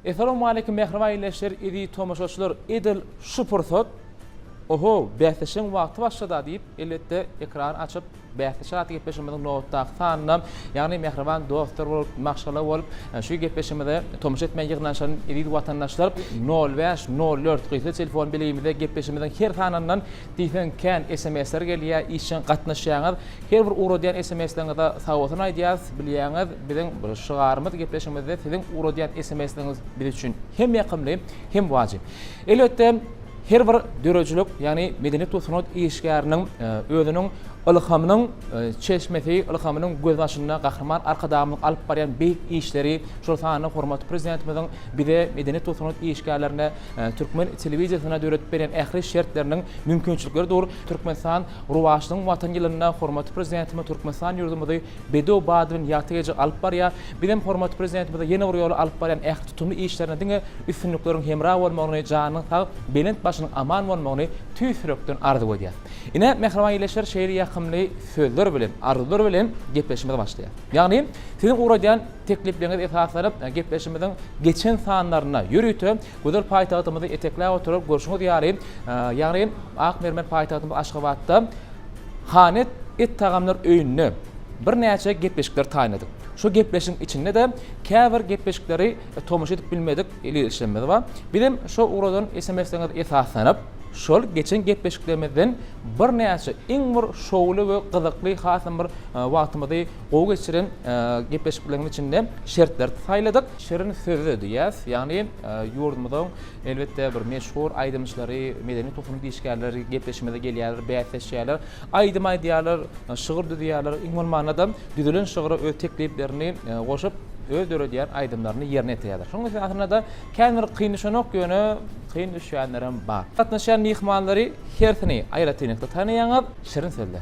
Essalawmaleýkim mähriban ildeşler, eziz tomaşaçylar! Edil şu pursat Oho, bäsleşigiň wagty başlada diýip, elbetde ekrany açyp, bäsleşik atly gepleşigimiziň nobatdaky sanyna, ýagny mähriban dostlar bolup, maşgala bolup, şu gepleşigimize tomaşa etmäge ýygnanyşan eziz watandaşlar nol bäş, nol dört gysga telefon belgimize gepleşigimiziň her sanyndan diýseň kän sms-ler gelýär, işjeň gatnaşýaňyz. Her bir ugradýan sms-leriňize sagbolsun aýdýarys. Bilýäňiz, biziň bir şygarymyz gepleşigimizde siziň ugradýan sms-leriňiz biz üçin hem ýakymly, hem wajyp. Elbetde, her bir döredijilik, ýagny medeniýet we sungat işgäriniň özüniň ylhamynyň çeşmesi, ylhamynyň gözbaşynda Gahryman Arkadagymyzyň alyp barýan beýik işleri, şol sanda hormatly Prezidentimiziň bize, medeniýet we sungat işgärlerine, türkmen telewideniýesine döredip berýän ähli şertleriniň mümkinçilikleri dur. Türkmenistan Rowaçlygyň Watany ýylynda hormatly Prezidentimiz Türkmenistan ýurdumyzy bedew bady bilen ýagty geljege alyp barýar. Bizem hormatly Prezidentimize ýene bir ýola alyp barýan ähli tutumly işlerinde diňe üstünlikleriň hemra bolmagyny, janynyň sag, belent başynyň aman bolmagyny tüýs ýürekden arzuw edýäs. Ine, mähriban ildeşler, şeýle ýakymly sözler bilen, arzuwlar bilen gepleşigimiz başlaýar. Ýagny, siziň ugradýan teklipleriňize esaslanyp, gepleşigimiziň geçen sanlarynda ýörite Gözel paýtagtymyzy etekläp oturyp, görşüňiz ýaly, ýagny ak mermer paýtagtymyz Aşgabatda Hanet et tagamlar öýünde birnäçe gepleşikler taýynladyk. Şu gepleşigiň içinde-de käbir gepleşikleri tomaşa edip bilmedik ildeşlerimiz bar. Bizem şo ugradan SMS-leriňize esaslanyp, şol geçen gepleşiklerimizden birnäçe iň bir şowly we gyzykly, hasam bir wagtymyzy gowy geçiren gepleşikleriň içinde şertleri saýladyk. Şirin sözde diýýäs, ýagny ýurdumyzyň elbetde bir meşhur aýdymçylary, medeni toplumyň işgärleri gepleşigimize gelýärler, bäsleşýärler, aýdym aýdýarlar, şygyr düzýärler, iň bolmanda-da düzülen şygyra öz tekliplerini goşup, öz döredýän aýdymlaryny ýerine ýetirýärler. Şonuň esasynda-da kän bir kyn düşenok, ýöne kyn düşýänlerem bar. Gatnaşýan myhmanlary hersini aýratynlykda tanaýaňyz, şirin sözle.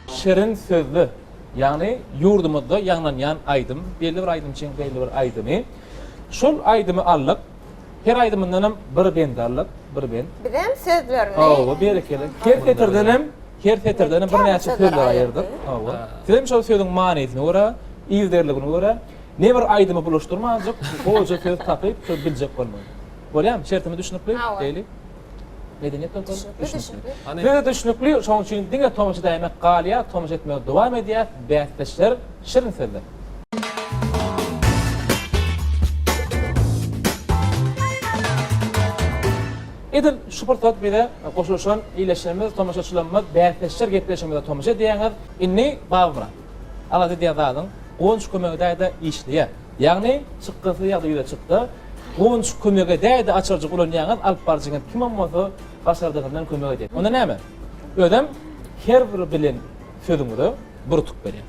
Şirin sözle. Ýagny ýurdumyzda ýaňlanýan aýdym, belli bir aýdymçyň belli bir aýdymy. Şol aýdymy aldyk. Her aýdymyndanam bir bend aldyk, bir bent. Bizem sözlerini. Hawa, berekella. Her setirdenem, her setirdenem birnäçe sözler aýyrdyk. Hawa. Sizem şol sözüň manysyna görä, yzygiderligine görä, ne bir aýdymy bulaşdyrmanjyk, gowuja söz tapyp, şol biljek bolmaly. Bolýarmy? Şertimiz düşnükli? Hawa. Leýli? Medeniýet topary Düşnükli, düşnükli. Size düşnükli, şonuň üçin diňe tomaşa edäýmek galýar, tomaşa etmegi dowam edýäs, bäsdeşler, şirin sözler. Edil şu pursat bize goşulyşan ildeşlerimiz, tomaşaçylarymyz, bäsdeşler gepleşigimize tomaşa edýäňiz. Indi Babamyrat, alada edýän zadyň Guwanç kömegi däde işleýär. Ýagny çykgynsyz ýagdaý ýüze çyksa, Guwanç kömege däde açarjyk ulanýaňyz, alyp baryjyňyz kimem bolsa başardygyndan kömek edýär. Onda näme? Özem her bir bilen sözüňize bir utuk berýär.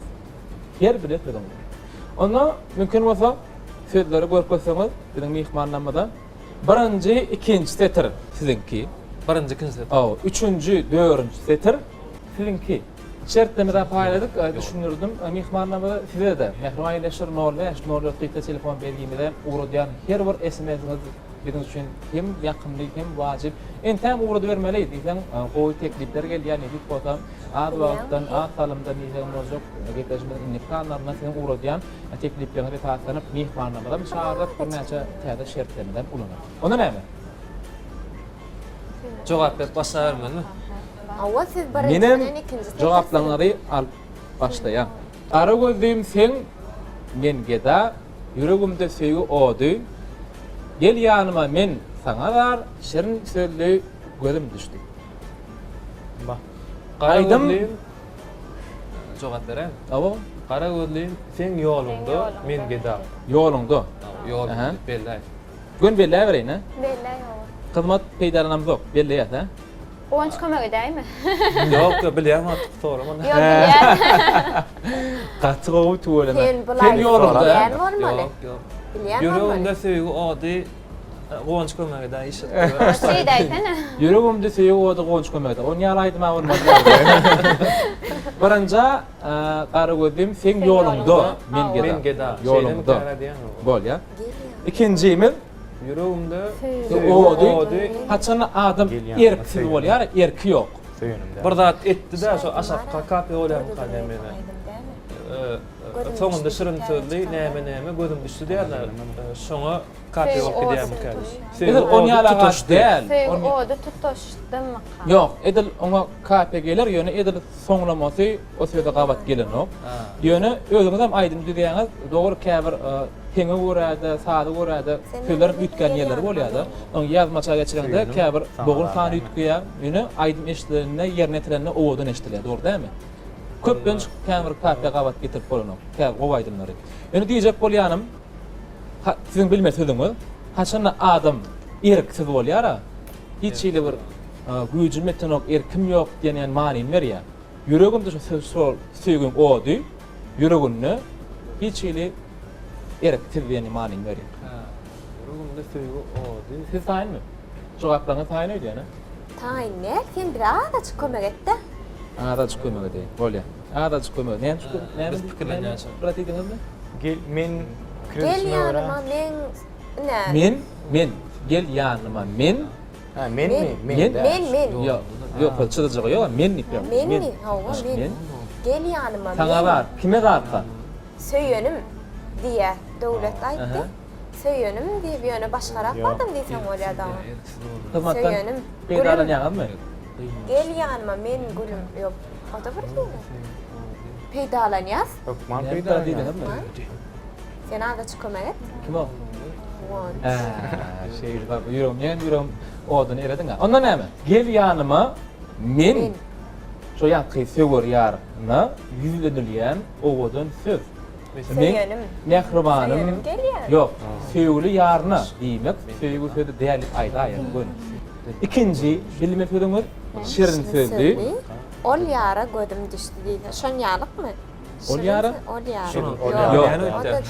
Her bilen sözüňize. Onda mümkin bolsa sözleri görkezseňiz biziň myhmanlarymyza. Birinji, ikinji setir siziňki. Birinji, ikinji setir. Hawa, üçünji, dördünji setir siziňki. Şertlerimizi paýladyk, düşündirdim myhmanlarymyza, size-de, mähriban ildeşler, nol bäş, nol dört gysga telefon belgimize ugradýan her bir SMS-iňiz biziň üçin hem ýakymly, hem wajyp. Entäm ugradybermeli diýseň, gowy teklipler gelýär, nesip bolsa, az wagtdan, az salymdan diýsegem boljak, gepleşigimiziň indiki sanlarynda siziň ugradýan teklipleriňize esaslanyp, myhmanlarymyzam çagyryp, birnäçe täze şertlerimizem ulanarys. Onda näme? Jogap berip başlabermelimi? Hawa siz birinji Menem bilen ikinji setir jogaplaryňyzy alyp başlaýan. Gara gözlim seň men geda ýüregimde söýgi ody Gel ýanyma men saňa zar şirin sözli gözüm düşdi. Gara Aýdym gözlim jogap beräými? Hawa. Gara gözlim seň ýoluňda men geda. Ýoluňda. Ýoluňda diýip belläý. Gön belläbereýin a. Belläý hawa. Hyzmat peýdalanamzok belleýäs a. Guwanç kömek edäými? Ýok, ýok, bilýän wagty sorama. Ýok, bilýän. Gaty gowy tüweleme. Sen bulaý Sen ýoluňda. Bilýän bolmaly. Ýok, ýok. Bilýän bolmaly. Ýüregimde söýgi ody Guwanç kömek edäý iş etdi. Şeýdäýsene. Ýüregimde söýgi ody Guwanç kömek edäý. Ony ýaly aýdyma bolmaz. Birinjä gara gözlim seň ýoluňda men geda. Men geda. Ýoluňda. Bolýa. Ikinjimiz Ýüregimde söýgi ody. Haçanda adam erksiz bolýar, erki ýok. Bir zat etdi-de, şo aşak kakap bolýarmyka diýen meni. Gözüm Soňunda düşdi şirin diýip sözli täze näme çykanlar. näme gözüm düşdi diýerler. Şoňa kapiýa bolup gidýärmikä? Edil on ýaly agaç däl. Söýgi ody tutaşdymyka? Ýok, edil oňa kapiýa geler, ýöne edil soňlamasy o söze gabat gelenok. Ýöne özüňizem aýdym düzýäňiz, dogry käbir heňe görä-de, saza görä-de sözleriň üýtgän ýerleri bolýar-da. Oň ýazmaça geçireňde käbir bogun sany üýtgeýär. Ýöne aýdym eşidilende, ýerine ýetirende owadan eşidilýär, dogry dälmi? Köplenç käbir kapiýa gabat getirip bolanok, käbir gowy aýdymlary. Ýöne diýjek bolýanym, siziň bilme sözüňiz, haçanda adam erksiz bolýar-a, hiç hili bir güýjüm ýetenok, erkim ýok diýen ýaly manyny berýär. Ýüregimde şu şol söýgiň ody ýüreginde hiç hili erksiz diýen manyny berýär. Ýüregimde söýgi ody. Siz taýynmy? Jogaplaryňyz taýyn öýdýän-ä? Taýyn däl, sen bize azajyk kömek et-de. Azajyk kömek edeýin. Bolýar. Azajyk kömek. Näme üçin? Näme? Biz pikirlenýänçä. Biraz diýdiňizmi? Gel, men pikir Gel edişime görä. ýanyma meň ine. Men, men. Gel ýanyma men. Ha, menmi? Men. Men däl. Men, men. Ýok, ýok, çyzyjygy ýok, men diýip ýaz. Menmi? Hawa, men. Gel ýanyma men. Saňa zat, kime zatsa? Söýenim diýýär. Döwlet aýtdy. Söýenim diýip ýöne başgarak badam diýseň bolýar dagy. Hyzmatdan Söýenim. peýdalanýaňyzmy? Gel ýanyma men gülüm. Ýok. O-da bir hili. Peýdalanýas. Hökman Näme peýdalanýas. diýdiňizmi? Sen azajyk kömek et. Kim o? Guwanç. Hä, şeýle bak, ýüregim, ýene ýüregim oduny erediň-ä. Onda näme? Gel ýanyma men şo ýaňky söwer ýaryna ýüzlenilýän owadan söz. Söýenim. Mähribanym. Söýenim gelýär. Ýok, söýgüli ýaryna diýmek söýgi sözi däl diýip aýdaýaň göni. Ikinji bilme sözüňiz şirin sözli. Ol ýara gözüm düşdi diýse, şon ýalykmy? Ol ýara? Ol ýara. Şirin Ýok. ol ýara. Ýok.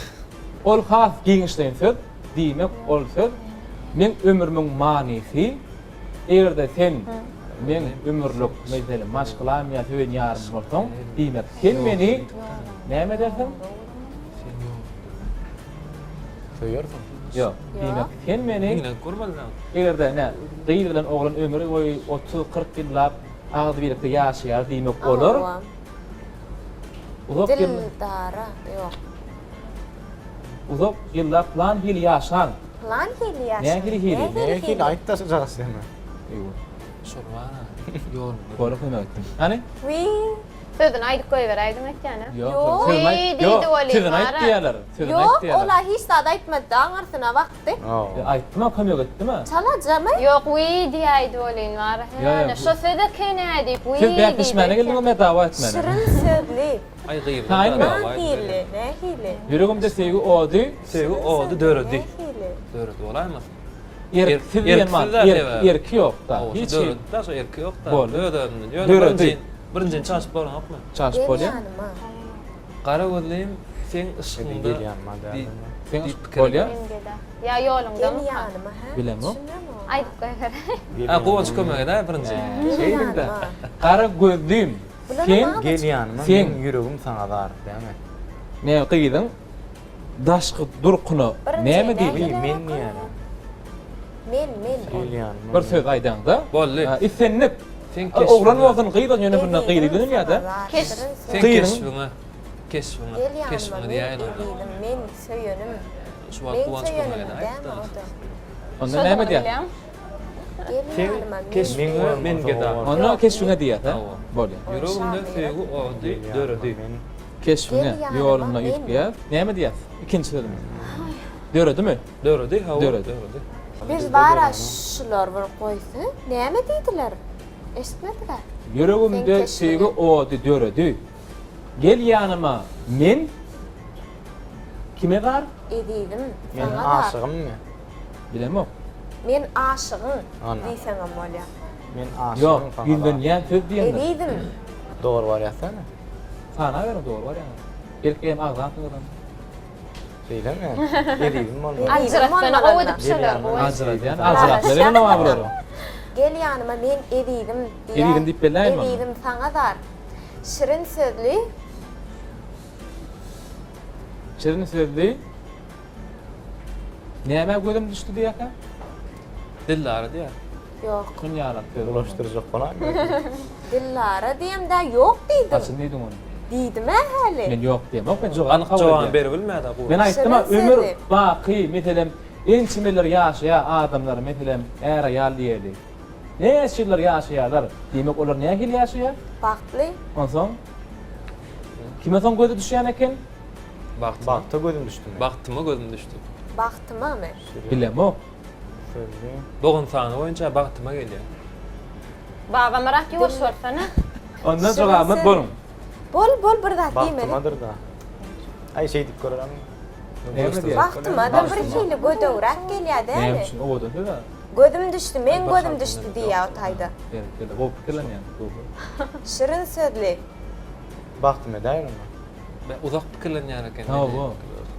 Ol has giňişleýin söz, diýmek ol söz meň ömrümiň manysy, Eger-de sen meň ömürlik, meselem, maşgalam ýa söýen ýarym bolsaň, diýmek, sen meni näme edersiň? Söýersiň. Ýok. Diýmek, sen meni eger-de ine, gyz bilen oglan ömür boýy otuz-kyrk ýyllap agzybirlikde ýaşaýar diýmek, olar uzak ýyl Dildara, ýok. Uzak ýyllap plan hili ýaşaň. Plan hili ýaşaň. Nähili hili? Nähili aýt-da şujagaz sen. Eýwa. Şol bar-a, ýolunda. Bola kömek etdim. Hany? Wiý. Sözüni aýdyp goýberäýdim öýtýän-ä. Ýok, Ýok. sözüni aýt. Wiý diýdi Ýok, welin, sözüni aýt bar-a. diýýärler. Sözüni aýt Ýok, diýýärler. ol-a hiç zat aýtmady-da, aňyrsyna bakdy. Aýtdym-a, kömek etdim-ä. Çalajamy? Ýok, wiý diýäýdi welin, bar-a. Ýok, Hä, şo söz eken-ä diýip, wiý Siz diýdi. bäsleşmäne geldiňizmi ýa dawa etmäne? Şirin sözli. Aý gyzlar Taýynmy? Nähili? Nähili? Ýüregimde söýgi ody. Söýgi ody döredi. Nähili? Döredi bolaýmasyn? Erksiz diýen bar. Erk, erki ýok-da. Hiç hili. Döredi-de, şo erki ýok-da. Boldy. Öz-özünden. Ýöne Döredi. birinji, birinjini çalşyp bolanokmy? Çalşyp Gel bolýar. ýanyma. Gara gözlim seň yşkyňda Gel ýanyma diý- Seň diýip yşk pikir bolýar. Men geda. Ýa ýoluňda Gel mı? ýanyma, hä? Bilemok. Düşünemok. Aýdyp goýber. Ha, Guwanç kömek edäý birinji. Şeýdip-de. Ýanyma. Gara gözlim sen Gel ýanyma, Sen- meň ýüregim saňa zar, dämi? Ne gyzyň daşky durkuna Birinji näme näme diýip Men diýýänim. Men, men. Gel ýanyma. bir söz aýdaňda. Boldy. Ha, Islendik. Sen Oglan keşbiňe- bolsun, gyz bolsun, ýöne bunda gyz ýüzlenilýär-de. Keş- Sen Gyzyň- keşbiňe, keşbiňe, Gel ýanyma, keşbiňe men diýäýin onda. ezizim, men söýenim. Şu wagt Men Guwanç kömek söýenim, edäý. dämi o-da? Onda näme diýýär? Gel Sen ýanyma, men keşbiňe, ezizim. men geda. Onda keşbiňe diýýär, ha? Hawa. Bolýar. Ýüregimde söýgi ody döredi. Keşbiňe, Gel ýanyma, ýolunda men- üýtgeýär. Näme diýýäs? Ikinji sözümiz. Döredimi? Döredi, hawa, Döredi. döredi. Biz bara şular bir goýsa, näme diýdiler? Eşitmedik-ä. Ýüregimde Seň keşbiňe. söýgi ody döredi. Gel ýanyma, men kime zar? Ezizim, Men saňa zar. aşygymmy? Bilemok. Men aşygyň Ana. diýseňem bolýar. Men Ýok, aşygym saňa. ýüzlenýän söz diýendir. Ezizim. Dogry barýasana. Sanaberiň dogry barýaňyz. Belki hem agzansyňyzam. Şeýlemi? Ezizim bolmaly. Aljyratsana gowy edip şolar gowy. Aljyradýan, aljyratlar bilen oňa bulary. Gel ýanyma men ezizim diýýär. Ezizim diýip belläýin ony. Ezizim saňa zar. Şirin sözli. Şirin sözli. Nämä gözüm düşdi diýýärkä? Dildara diýýär. Ýok. Şun ýalak söz. Bulaşdyrjak bolaýma. Dildara diýemdä ýok diýdim. Haçan diýdiň ony? Diýdim-ä häli. Men ýok diýemok, men jogap Anyk kabul jogabyny edýän. beribilmäd-ä Guwanç. Men aýtdym-a, Şirin ömür sözli. baky, meselem, ençemeler ýaşaýar adamlar, meselem, är-aýal diýeli. Näçe ýyllar ýaşaýarlar. Diýmek, olar nähili ýaşaýar? Bagtly. Onsoň? Kime soň gözi düşýän eken? Bagtyma. Bagta gözüm düşdümi? Bagtyma gözüm düşdi. Bagtymamy? Bilemok. Sözli. Bogun sany boýunça bagtyma gelýär. Babamyrat ýuwaş bolsana. Ondan jogabymyz boluň. Bol bol bir zat diýmeli. Bagtymadyr-da. Aý şeýdip görerem. Näme diýýär? Bagtyma-da bir hili gödegräk gelýär dämi? Näme üçin owadan söz-ä. Gözüm düşdi, meň gözüm düşdi diýýär o taýda. Berekella, gowy pikirlenýäň. Şirin sözli. Bagtym edäýin onda. Ben uzak pikirlenýän eken. Hawa.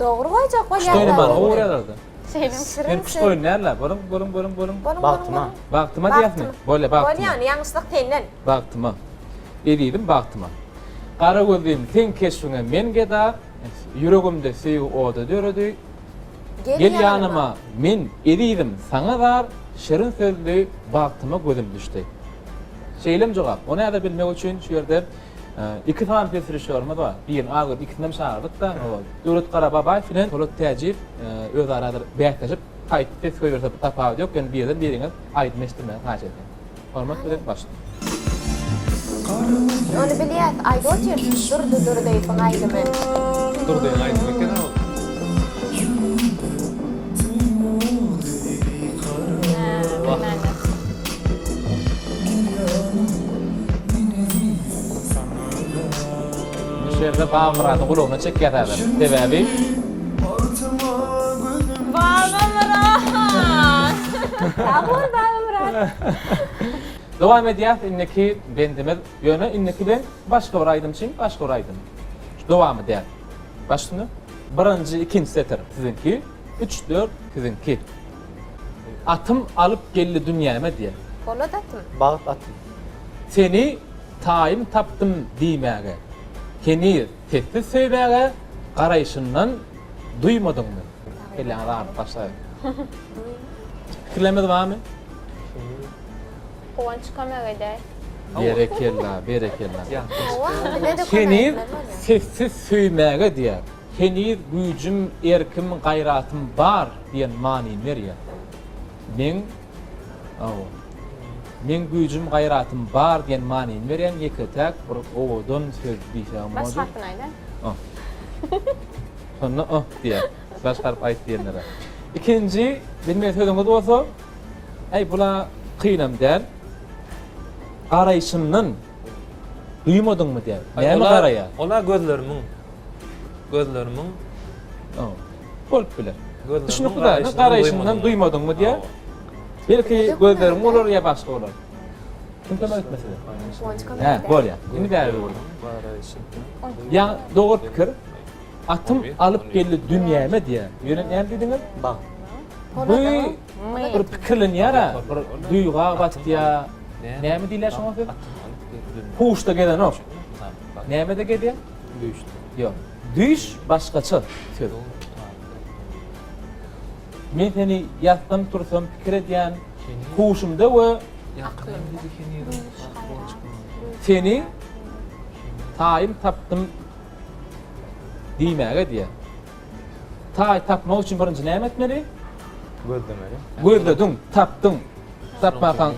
Dogry goýjak Küşt oýnamany bolýarlar. gowy görýärler-de. Şeýle. Şirin Men küşt söz. oýun däl-le. Boluň, boluň, boluň, boluň. Boluň, Bagtyma. boluň, Bagtyma diýýäsmi? Bolýa, bagtyma. Bolýan, ýalňyşlyk senden. Bagtyma. Ezizim bagtyma. Gara gözlim seň keşbiňe men geda, Ýüregimde söýgi ody döredi. Gel ýanyma, men, ezizim, saňa zar, Şirin sözli bagtyma gözüm düşdi. Şeýlem jogap. Ony häzir bilmek üçin şu ýerde iki sany ses režissýorymyz bar. Birini az görüp, ikisinem çagyrdyk-da. Döwlet Garababaýew bilen Polat Täjiýew özara häzir bäsleşip, haýsy ses goýberse tapawudy ýok, ýöne birden biriňiz aýdym eşitdirmegi haýyş edýän. Hormat bilen başla. Ony bilýäs, aýdyp otyr, Durdy Durdyýewiň aýdymy. Durdyň aýdymy eken ol. Bilmändir. Indi şu ýerde Babamyradyň gulagyna çekýäs häzir. Sebäbi. Babamyrat! Sag bol Babamyrat. Dowam edýäs indiki bendimiz. Ýöne indiki bent başga bir aýdymçyň başga bir aýdymy. Şu dowamy däl. Baş üstüne. Birinji, ikinji setir siziňki, üç, dört siziňki. Atym alyp geldi dünýäme diýen. Polat atym. Bagt atym. Seni taýym tapdym diýmäge. Heniz sessiz söýmäge garaýşyndan duýmadyňmy? Kelläňiz agyryp başlaýar. Pikirlerimiz barmy? Guwanç kömek edäý. Berekella, berekella. Hawa, bize-de kömek Heniz etmeli bolýar. sessiz söýmäge diýýär. Heniz güýjüm, erkim, gaýratym bar diýen manyny berýär. Meň Hawa. Meň güýjüm, gaýratym bar diýen manyny berýän ýeke-täk bir owadan söz diýsegem Baş boljak. harpyny aýdaý. O. Şonda o diýýär. Baş harp aýt diýenlere. Ikinji bilmeýän sözüňiz bolsa, äý bula kynam däl. Garaýşyndan duýmadyňmy diýýär. Näme garaýar? Ola gözlerimiň. Gözlerimiň. Bolup biler. Düşünikli da, garaýşyndan duýmadyňmy diýýär. Belki gözleriň bolar ýa başga bolar. Kim kömek etmese de. Hä, bolýar. Indi bäri boldy. Ýa dogry pikir. Atym alyp geldi dünýäme diýýär. Ýöne näme diýdiňiz? Bagt. Bu bir pikirlenýär-ä, bir duýga batýar. Näme diýilýär şoňa söz? Huşda gezenok. Nämede gezýär? Düýşde. Ýok. Düýş başgaça söz. Men seni ýatsam tursam pikir edýän, huşumda we seni taýym tapdym diýmäge diýýär. Taý tapmak üçin birinji näme etmeli? Gözlemeli. Gözlediň, tapdyň. Tapmakaň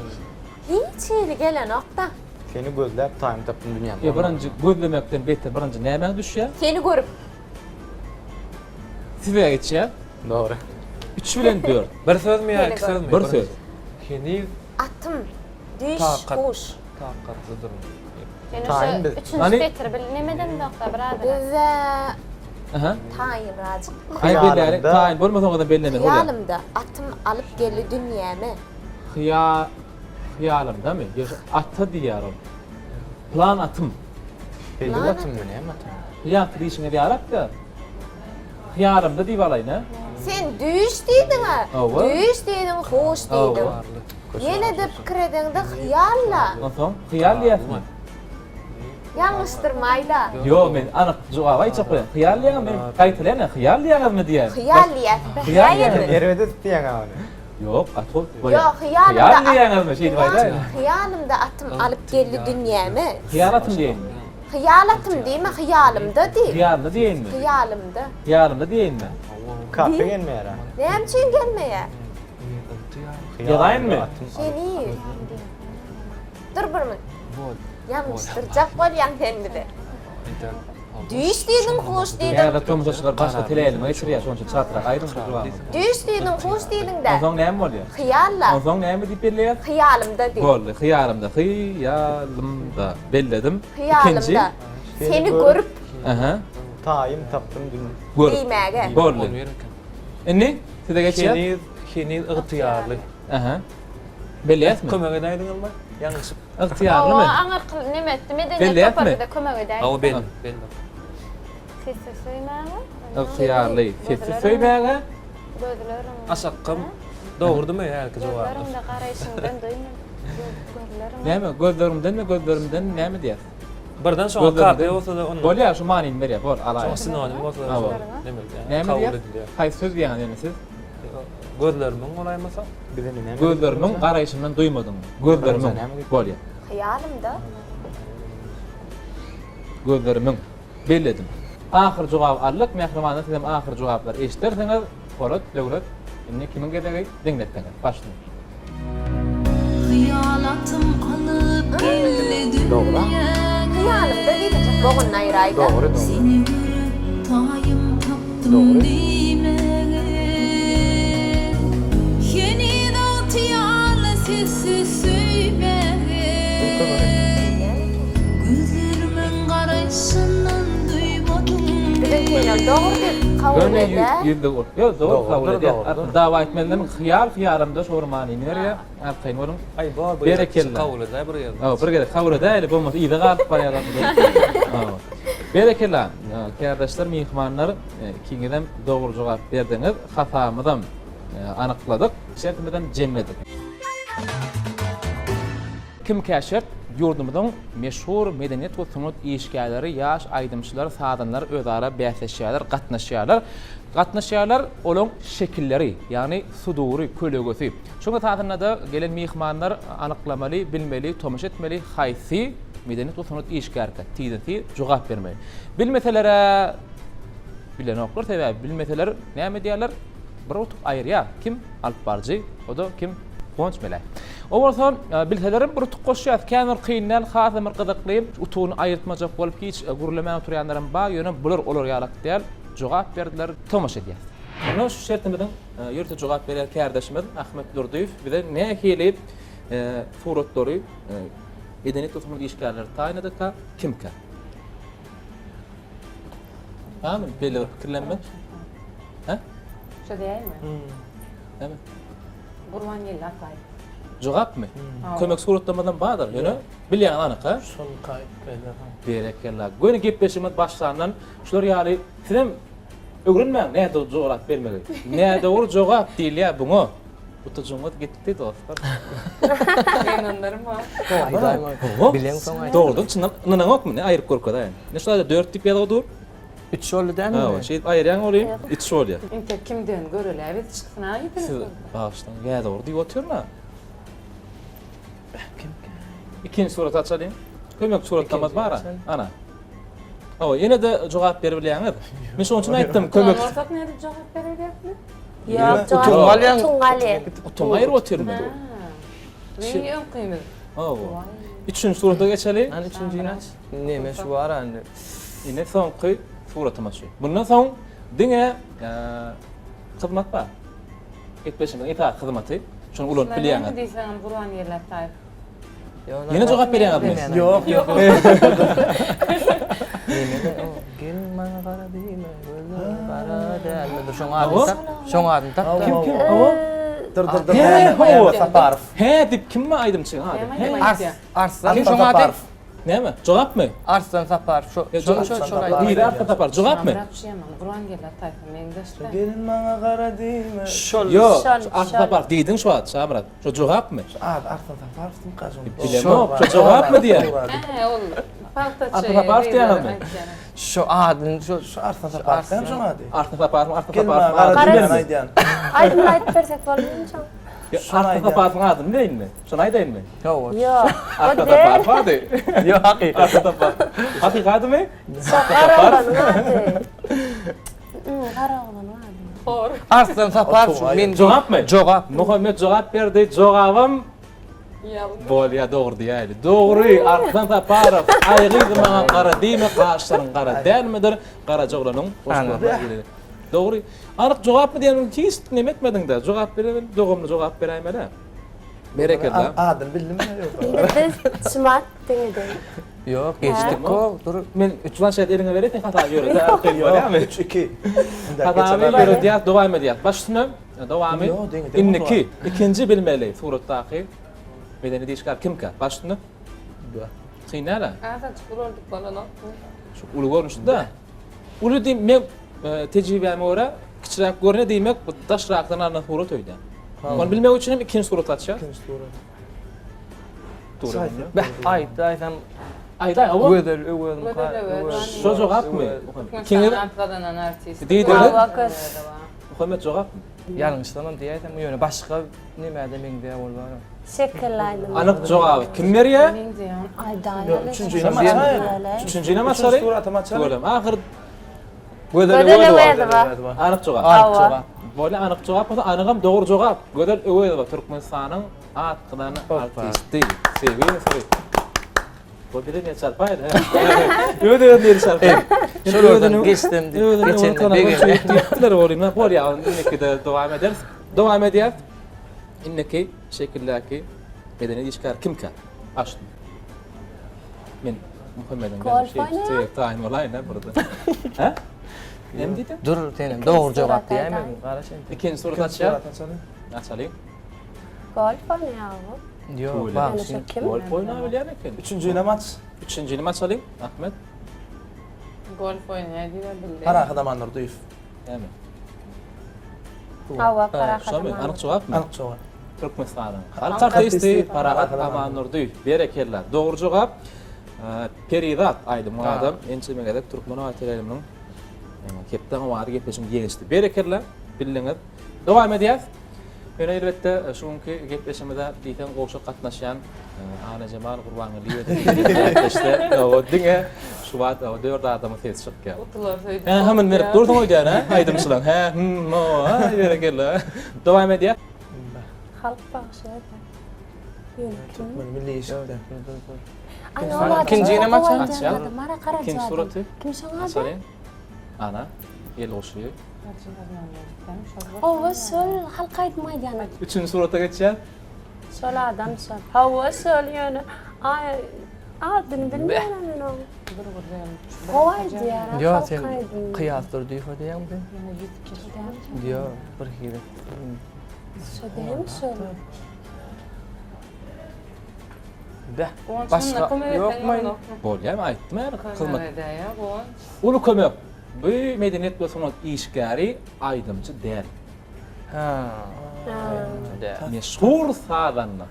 Hiç hili gelenok-da. Seni gözläp taýymy tapdym dünýämde. Ýa birinji gözlemekden beter birinji nämäň düşýär? Seni görüp. Size geçýär. Dogry. Üç bilen dört. Bir sözmi ýa iki sözmi? Bir söz. Heniz Atym, düýş, Takat. huş. takatlydyr. Ýöne Taýyn şu biz. üçünji Hani- setiri bil nemeden dokda birader. Bize Aha. taýynrajyk. Aý belläli, Hyýalymda- taýyn bolmasaň da bellemeli bolýar. Hyýalymda atym alyp geldi dünýäme. Hyýa hyýalymdamy? Ýa ata diýýär ol. Plan atym. Belli atymmy näme atym? Ýaňky diýşiňiz ýarak-da. Hyýalymda diýip alaýyn, a? Sen düýş diýdiň-ä. Hawa. Düýş diýdiň, huş diýdiň. Hawa. Ýene-de pikir edeňde hyýal-la. Onsoň hyýal diýýäsmi? Ýalňyşdyrmaý-da. Ýok, men anyk jogaby aýtjak bolýan. Hyýal diýýäňmi? Men gaýtalaýan, hyýal diýýäňizmi diýýän. Hyýal diýýäs. Hyýal diýýäňiz. Erbet edip diýýäň-ä ony. Ýok, gaty gowy bolýar. Ýok, hyýalymda Hyýal diýýäňizmi? Şeýdip aýdaýyň. Hyýalymda atym alyp geldi dünýäme. Hyýal atym diýeýinmi? Hyýal atym diýme, hyýalymda diý. Hyýalymda diýeýinmi? Hyýalymda. Hyýalymda diýeýinmi? Kafe gelmeýär. Näme üçin gelmeýär? Ýazaýynmy? Heniz. Dur bir min. Ýalňyşdyrjak bolýaň sen bizi. Düýş diýdiň, huş diýdiň. Täze tomaşaçylar başga teleýaýlyma geçirýär, şonuň üçin çaltrak aýdyň şu jogaby. Düýş diýdiň, huş diýdiň-dä. Onsoň näme bolýar? Hyýal-la. Onsoň näme diýip belleýäs? Hyýalymda diý. Boldy, hyýalymda, hyýalymda belledim. Ikinji. Hyýalymda. Seni görüp. Aha. Taýym tapdym dün. Görüp. Diýmäge. Boldy. Indi size geçýär. Heniz, heniz ygtyýarly. Aha. Belleýäsmi? Kömek edäýdiňizmi? Ýalňyşyp. Ygtyýarlymy? Hawa, aňyrky neme etdi, medeniýet Belleýäsmi? topary bize kömek edäýdi. Hawa, belli, belli. Sessiz söýmäge. Ygtyýarly. Sessiz söýmäge. Gözleriň. Aşakgam dogrudymy hälki jogap? Gözleriňde garaýşyňdan duýmadyk. Gözleriň. Näme, gözlerimden we gözlerimden näme diýýäs? Birden şoňa kafiýa bolsa-da onda. Bolýar, şu manyny berýär, bol, alaý. Şoňa sinonim bolsa-da Hawa. neme edýär? Näme Kabul diýýäs? edilýär. Haýsy söz diýýäňiz ýene siz? Gözlerimiň bolaýmasa? Bize näme? Gözlerimiň garaýşyndan duýmadyň. Gözlerimiň. Bolýar. Hyýalymda. Gözlerimiň. Belledim. Ahyr jogaby aldyk. Mähribanlar sizem ahyr jogaplary eşidersiňiz. Polat, Döwlet, indi kimiň gezegi? Diňletseňiz. Başlyň. Hyýal atym alyp geldi dünýäňe. Hyýalymda diýdiňçe bogunyny aýraýda. Dogry, dogry. Seni görüp taýym tapdym diýmäge. Heniz ygtyýarly sessiz söýmäge. Gözlerimiň garaýşyndan duýmadyň. Biziňkinem dogry diýip kabul Göni edä. ýüzde bolup. Ýok, dogry kabul Dogrudyr, edýär. dogrudyr. Dawa etmezden hyýal hyýalymda şo bir manyny berýär. Arkaýyn boluň. Aý, bor bu ýerde. Berekella. Kabul edäý bir ýerde. Hawa, bir gezek kabul edäýeli, bolmasa yza galyp barýarlar. Hawa. Berekella. Kärdeşler, myhmanlar, ikiňizem dogry jogap berdiňiz. Hasabymyzam anykladyk, şertimizem jemledik. Kimkä şert, ýurdumyzyň meşhur medeniýet we sungat işgärleri, ýaş aýdymçylar, sazandalar özara bäsleşýärler, gatnaşýarlar. Gatnaşýarlar, olaň şekilleri, ýagny sudury, kölegesi. Şonuň esasynda-da gelen myhmanlar anyklamaly, bilmeli, tomaşa etmeli, haýsy medeniýet we sungat işgärkä, tizden-tiz jogap bermeli. Bilmeseler-ä bilenoklar, sebäbi bilmeseler näme edýärler? Bir utuk aýyrýar. Kim? Alypbaryjy, o-da kim? Guwanç Meläý. O bolsa bilselerem bir utuk goşýas. Kän bir kyn däl, hasam bir gyzykly. Utugyny aýyrtmajak bolup hiç gürlemän oturýanlaram bar, ýöne bular olar ýalak däl. Jogap berdiler, tomaşa edýäs. Onda şu şertimiziň ýörite jogap berýän kärdeşimiz Ahmet Durdyýew bize nähili suratlary medeniýet we sungat işgärleri taýynladyka, kimkä? Barmy belli bir pikirlenme? Hä? Şo diýäýinmi? Näme? Gurbangeldi Ataýew. Jogapmy? Kömek suratlamazam bardyr, ýöne bilýäňiz anyk, ha? Şol gaýyp berler. Berekella. Göni gepleşigimiz başlandan şular ýaly sizem öwrenmäň nädogry jogap bermegi. Nädogry jogap diýilýär buňa. Utujyňyz gitdi dostlar. Gynandyrma. Hawa. Bileňsoň aýt. Dogrudan çyndan ynanaňokmy? Ne aýryp görkezäýin. Ine şu taýda 4 diýip ýazgy dur. Üç boldy dälmi? Hawa, şeýdip aýyrýaň olyň, üç bolýar. Entek kimdigini göreli-ä biz çyksyn-a ýüzüne. Siz bagyşlaň, ýa dogry diýip otyryn-a. Kim? Ikinji suraty açalyň. Kömek suratlamaz bar-a. Ana. Hawa, ýene-de jogap berip bilýäňiz. Men şonuň üçin aýtdym, kömek. Bolsak nädip jogap bererdik? Ýok, Utuň galýaň. Utuň galýaň. Utuň aýryp otyryn men. Meň öňkimiz. Hawa. Üçünji surata geçeli. Hany üçünjini aç. Neme şu bar indi. Ine soňky suratymyz şu. Bundan soň diňe hyzmat bar. Gepleşigimiziň esasy hyzmaty. Şony ulanyp bilýäňiz. Näme diýseňem Gurbangeldi Ataýew. Ýene jogap berýäňizmi? Ýok, ýok. Gel maňa gara diýme, gözlerim gara dälmi? Dur şoň adyny tap. Şoň adyny tap. Kim kim? Hawa. Dur dur dur. He, hawa. Saparow. He diýip kim aýdymçy ady? He. Ars, Arslan kim şoň ady? Näme? Jogapmy? Arslan Saparow. Şo şo şo şo aýdym. Biri Arslan Saparow. Jogapmy? Gurbangeldi Ataýew meňzeşler. Gelin maňa gara diýme. Şol. Ýok, Arslan Saparow diýdiň şu wagt, Şamyrat. Şo jogapmy? Şu ady Arslan Saparow diýip gaçyň. Bilemok, şo jogapmy diýýän? He, ol pagtaçy. Arslan Saparow diýýäňizmi? Şo adyny şo Şu Arslan Saparow dämi şoň ady? Arslan Saparow, Arslan Gelin maňa Saparow gara ady diýmän bilenmi? aýdýan. Aýdymyny aýdyp bersek bolmyşam. Arslan Saparowyň adyny bileýinmi? Şony aýdaýynmy? Hawa. Ýok. Arslan Saparow ady. Ýok, hakykat. Arslan Saparow. Hakyky adymy? Garaoglanyň ady. Garaoglanyň ady. Hor. Arslan Saparow men Jogapmy? Jogap. Muhammet jogap berdi. Jogabam Bolýa dogry diýäýli. Dogry, Arslan Saparow, Aý gyz maňa gara diýme, gaşlaryň gara dälmidir? Garajaoglanyň goşgularyna girýär. Dogry. Anyk jogapmy diýen hiç neme etmediňdä. Jogap bereli, dogumly jogap beräýmeli. Berekella. Adyny bildimmi ýok? Indi biz şumat diňedeýin. Ýok, geçdik ko. Dur. Men üç planşet eliňe bereýin, sen hasaby ýöret. Bolýamy? 3 2. Hasaby ýöredýäs, dowam edýäs. Baş üstüne. Dowamy indiki ikinji bilmeli suratdaky medeniýet işgäri kimkä? Baş üstüne. Kyn däl-ä. Azajyk ulaldyp bolanokmy? Şu uly görnüşde. Uly diýip men e, tejribäme görä kiçiräk görüne diýmek bu daşrakdan alnan surat öýdýän. Ony bilmek üçin hem ikinji surat açýar. İkinji surat. Beh, aýt, aýtsam Aýdaý, hawa. Gözel Öwezmi? Gözel Öwez. Şo jogapmy? Türkmenistanyň at gazanan artisti. Diýdiňiz. Muhammet jogapmy? Ýalňyşsamam diýäýsem, ýöne başga nämä-de meňzeýär ol bar. Şekilli aýdym. Anyk jogaby kim berýär? Meňzeýär. Aýdaýaly. Üçünjinem açaýyň. Üçünjinem açaly. Üçünji suratam açaly. Görelim. Ahyr Gözel Gözel Öwezowa. Öwezowa. Anyk jogap. Anyk jogap. Bolýa anyk jogap bolsa anygam dogry jogap. Gözel Öwezowa Türkmenistanyň at gazanan artisti. Söýgi ýygy. Bu bize ne çarpaýdy, he? Öz özüni el çarpaýdy. Şolardan geçdim diýip, geçende begendim. Diýipdiler olyna. Bolýa, indikide dowam ederis. Dowam edýäris. Indiki şekildäki medeniýet işgäri kimkä? Açdym. Men Muhammediň Golf oýnaýar. Taýyn bolaýyn, ha, burada. Hä? Näme diýdiň? Dur, senem dogry jogap diýäýmediň. Garaş entek. Ikinji surat açýar. Açalyň. Golf oýnaýar bu. Ýok, bagşy. Kim? Golf oýnabilýän eken. Üçünjini aç. Üçünjini açalyň, Ahmet. Golf oýnaýar diýip bildim. Parahat Amandurdyýew. Näme? Hawa, Parahat Şomy? Anyk jogapmy? Anyk jogap. Türkmenistanyň halk artisti Parahat Amandurdyýew. Berekella. Dogry jogap. Perizat aýdymyň adam ençeme gezek Türkmen owazy teleýaýlymynyň Hepde owazy gepleşiginde ýeňişdi. Berekella, bildiňiz. Dowam edýäs. Ýöne elbetde şu günki gepleşigimize diýseň gowşak gatnaşýan Anajemal Gurbangeldiýewa bäsleşde diňe şu wagt dört adamyň sesi çykýar. Utular söýdüp. Hä, hymyny berip dursuň öýdýän, hä, aýdymçylaň. Hä, hym, o, ha, berekella. Dowam edýäs. Halk bagşy edi. Ýöne kim? Türkmen milli eşikde. Ikinjinem açaýyn. Açýar. Ikinji suraty. Kim şoň ady? Açalyň. Ana, elguşy. Hawa şol halk aýdym aýdýan. Üçünji surata geçýär. Şol adam şol. Hawa şol ýöne aý adyny bilmeýän men oň. Gowy aýdýar. Ýok sen Kyýas Durdyýewa diýýäňmi sen? Ýok bir hili. Şo dälmi şol? Beh. Başga ýokmy? Bolýamy aýtdym ä hyzmat. Uly kömek. Bu medeniýet we sungat işgäri aýdymçy däl. Ha. Däl. Meşhur sazanda.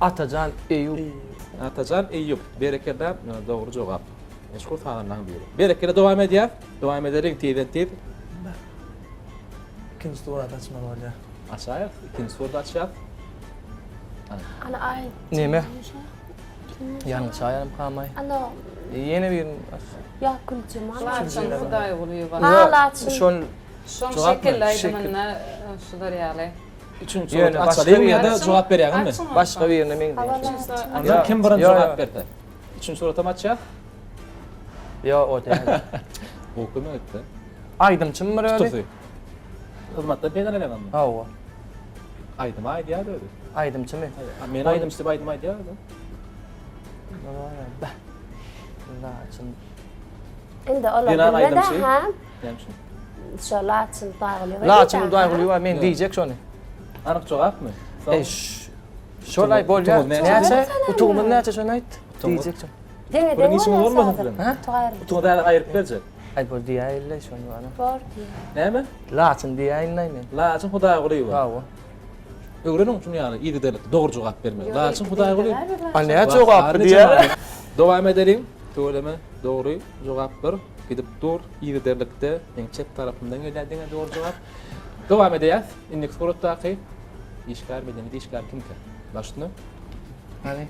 Atajan Eýýup. Atajan Eýýup. Berekella dogry jogap. Meşhur sazandaň biri. Berekella dowam edýäs. Dowam edeliň tizden tiz. Ikinji surat açmaly bolýar. Açaýas. Ikinji suraty açýas. Ana aý. Neme? Ýalňyş aýarym kamaý. Ana. Ýene birini aç. Ýa Güljemal. Laçyn Hudaýgulyýewa. Ha Laçyn. Şol Şoň şekilli aýdymynda şular ýaly. Üçünji surat açalyň ýa-da jogap berýäňizmi? Başga birine meňzeýär. Onda kim birinji jogap berse. Üçünji suratam açýas. Ýok, o däl. Gowy kömek etdi. Aýdymçymy bir özi? Tutusy. Hyzmatdan peýdalanýaňmy? Hawa. Aýdym aýdýar özi. Aýdymçymy? Men aýdymçy diýip aýdym aýdýar özi. Beh. Laçyn. Indi olar Zenan bilmedi aýdymçy. ha. Näme üçin? Şo Laçyn Hudaýgulyýewa. Laçyn Hudaýgulyýewa men diýjek şony. Anyk jogapmy? Eý, şol aý bolýar. Näçe? Utugymyz näçe şony aýt. Diýjek şo. Deňe Birin deň işiňiz bolýar bolmasyn häzir. siziň. Ha? Utugyňyzy häzir aýryp berjek. Aý bol diýäýinle şony bana. Bor diýýär. Näme? Laçyn diýäýinle men. Laçyn Hudaýgulyýewa. Hawa. Öwreniň şuny ýaly yzygiderlikde dogry jogap bermegi. Laçyn Hudaýgulyýewa. A näçe jogapdy diýýär. Dowam edeliň. Tüweleme dogry jogaplar gidip dur yzygiderlikde meň çep tarapymdan gelýär diňe dogry jogap. Dowam edýäs. Indiki suratdaky. Işgär, medeniýet işgäri kimkä? Başyny. Hany?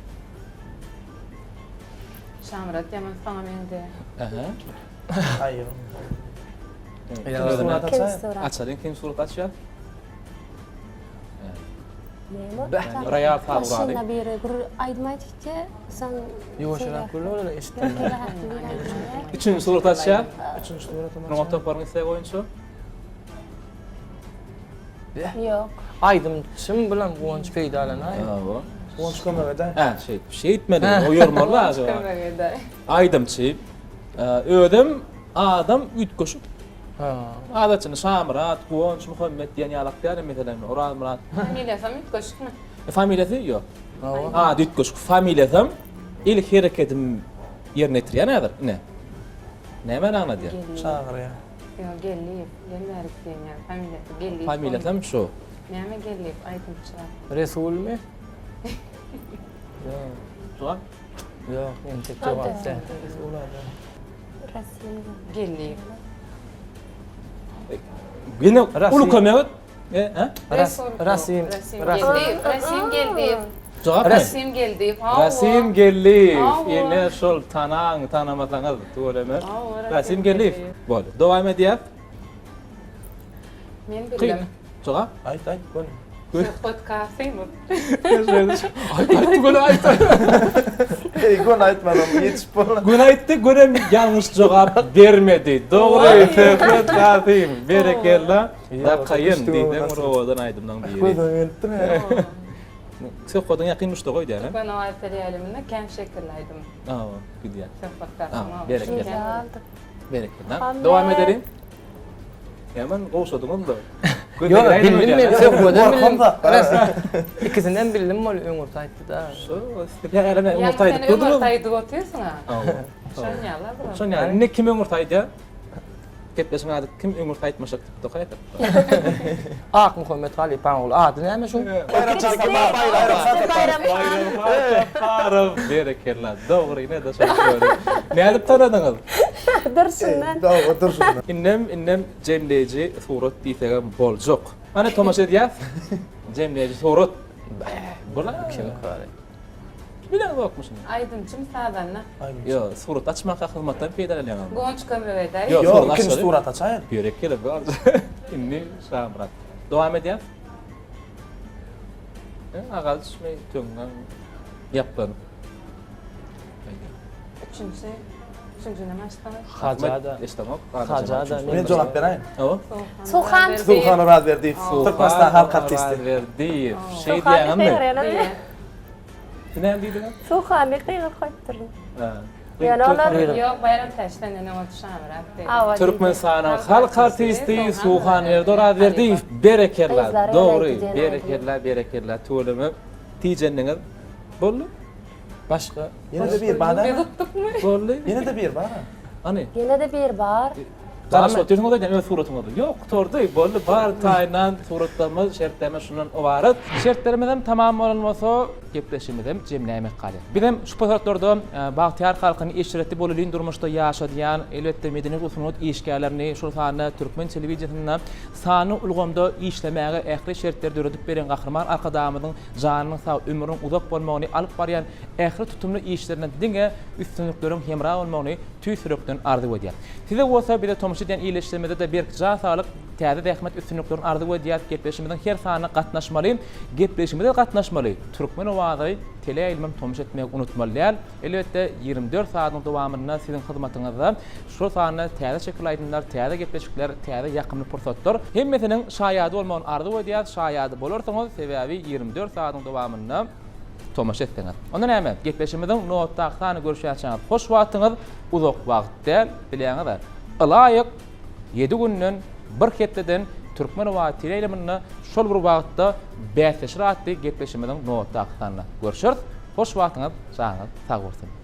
Şamyrat ýaman saňa meňzeýär. Aha. Aýyň. Özüne Kim surat? Açalyň kim surat açýar? Näme? Royal saz guraly. Başynda biri gür aýdym aýdypdy, soň Ýuwaşrak gürle olara eşitdim. Üçünji surat açýar. Üçünji suratyny Muňa toparyň islegi boýunça. Ýok. Aýdymçym bilen Guwanç peýdalanaý. Hawa. Guwanç kömek edäý. Hä, şeýt, şeýtmeli, oýarmaly lazym. Kömek edäý. Aýdymçy. Özem adam üýtgeşik. Ha. Adatça Şamyrat, Guwanç, Muhammet diýen ýaly akýar meselem, Orazmyrat. Familiýasam üýtgeşikmi? Familiýasy ýok. Hawa. Ady üýtgeşik. Familiýasam el herekedim ýerine ýetirýän häzir. Ine. Nämäni aňladýar? Çagyrýar. Ýok, Geldiýew. Gelmärik diýen ýaly familiýasy Geldiýew. Familiýasam şu. Näme Geldiýew aýdymçylar? Resulmy? Ýok. Jogap? Ýok, entek jogap däl. Rasim. Geldiýew. Ýene Rasim. uly kömek et. E, hä? Ras- Rasim. Rasim Rasim. Geldiýew. Rasim Geldiýew. Jogap ne? Rasim Geldiýew. Hawa. Rasim Geldiýew. Hawa. Ene şol tanaň, tanamasaňyz tüweleme. Hawa, Rasim Rasim Geldiýew. Geldiýew. Boldy. Dowam edýäs. Men Kyn. bildim. Jogap? Aýt, aýt, göni. Söhbet Kasymow. Aýt, aýt, göni aýt. Eý, göni aýtmadam, ýetişip bolar. Göni aýtdy, gönem ýalňyş jogap bermedi. Dogry, Söhbet Kasym. Berekella. Dakaýyn diýseň bir owadan aýdymlaň biri. Gözüme gelipdir. Söhbediň ýakyn muşdagy öýdýän, Türkmen owazy serialymynda kän şekilli aýdym. Hawa, gidýär. Söhbet Kasymow. Berekella. Berekella. Dowam edeliň. Hemen gowşadyňyz-da. Ýok, bildim men söhbedem bildim. Bildim. Ikisinden bildim ol öňürti aýtdy-da. Şu, ýa-ýa öňürti aýdyp durduňyz. Öňürti aýdyp otyrsyň-a. Şon ýaly bir. Şon ýaly. Indi kim öňürti aýdýar? Gepleşiň ady kim öňürti aýtmaşak diýip dokaýdyk. Akmuhammet halypaň ogly. Ady näme şuň? Bayram Çaparow. Berekella. Dogry, ine-de şol sözi. Nädip tanadyňyz? Durşundan. Dogry, durşundan. Indem, indem jemleýji surat diýsegem boljak. Hany tomaşa edýäs. Jemleýji surat. Bular Kim kary? Bileňzokmy şuny? Aýdymçym sazanda. Ýok, surat açmaka hyzmatdan peýdalanýaňyzmy? Guwanç kömek edäý. Ýok, Ýok, surat ikinji açmaly. surat açaýyn. Berekella, bar. Indi Şamyrat. Dowam edýäs. E, Agaç töňňäň ýaplanyp. Üçünji. Üçünjini açsaňyz. Hajada. Eşdemok. Hajada. Men jogap beräýin. Hawa. Suhan. Suhan Orazberdiýew. Türkmenistan halk artisti. Orazberdiýew. Şeý Suhany diýýäňmi? gygyrylan. Näme diýdiňiz? Suhany gygyr goýupdyryn. Ha. Ýöne olar Ýok, Baýram Täçden ene boldy Şamyrat diýdi. Awa diýdi. Türkmenistanyň halk artisti Suhanberdi Orazberdiýew. Berekella. Gyzlar Dogry. öýle diýen Berekella, berekella. Tüweleme. Tijendiňiz. Boldy. Başga Ýene-de bir bar. Biz utdukmy? Boldy. Ýene-de bir bar. Hany? Ýene-de bir bar. Garaşyp otyrsyňyz öýdýän öz suratyňyzy. Ýok, gutardy. Boldy. Bar taýynlan suratlarymyz, şertlerimiz şundan ybarat. Şertlerimizem tamam bolan bolsa, gepleşigimizem jemläýmek galýar. Bizem şu pursatlarda bagtyýar halkyny eşretli bolelin durmuşda ýaşadýan, elbetde, medeniýet we sungat işgärlerini, şol sanda türkmen telewideniýesinde sanly ulgamda işlemäge ähli şertleri döredip beren Gahryman Arkadagymyzyň janynyň sag, ömrüniň uzak bolmagyny, alyp barýan ähli tutumly işlerinde diňe üstünlikleriň hemra bolmagyny tüýs ýürekden arzuw edýär. Size bolsa bize tomaşa edýän ildeşlerimize-de berk jan saglyk, täze zähmet üstünliklerini arzuw edýäris. Gepleşigimiziň her sanyna gatnaşmaly, gepleşigimize gatnaşmaly, Türkmen owazy teleýaýlymam tomaşa etmegi unutmaly däl. Elbetde, 24 sagadyň dowamynda siziň hyzmatyňyzda şol sanda täze şekilli aýdymlar, täze gepleşikler, täze ýakymly pursatlar hemmesiniň şaýady bolmagyny arzuw edýäris. Şaýady bolarsyňyz, sebäbi 24 sagadyň dowamynda tomaşa etseňiz. Onda näme, gepleşigimiziň nobatdaky sany görüşýänçäňiz hoş wagtyňyz, uzak wagt däl, bilýäňiz-ä, ylaýyk ýedi günden, bir hepdeden Türkmen owazy teleýaýlymynda şol bir wagtda Bäsleşir atly gepleşigimiziň nobatdaky sanynda görşeris. Hoş wagtyňyz, janyňyz sag bolsun!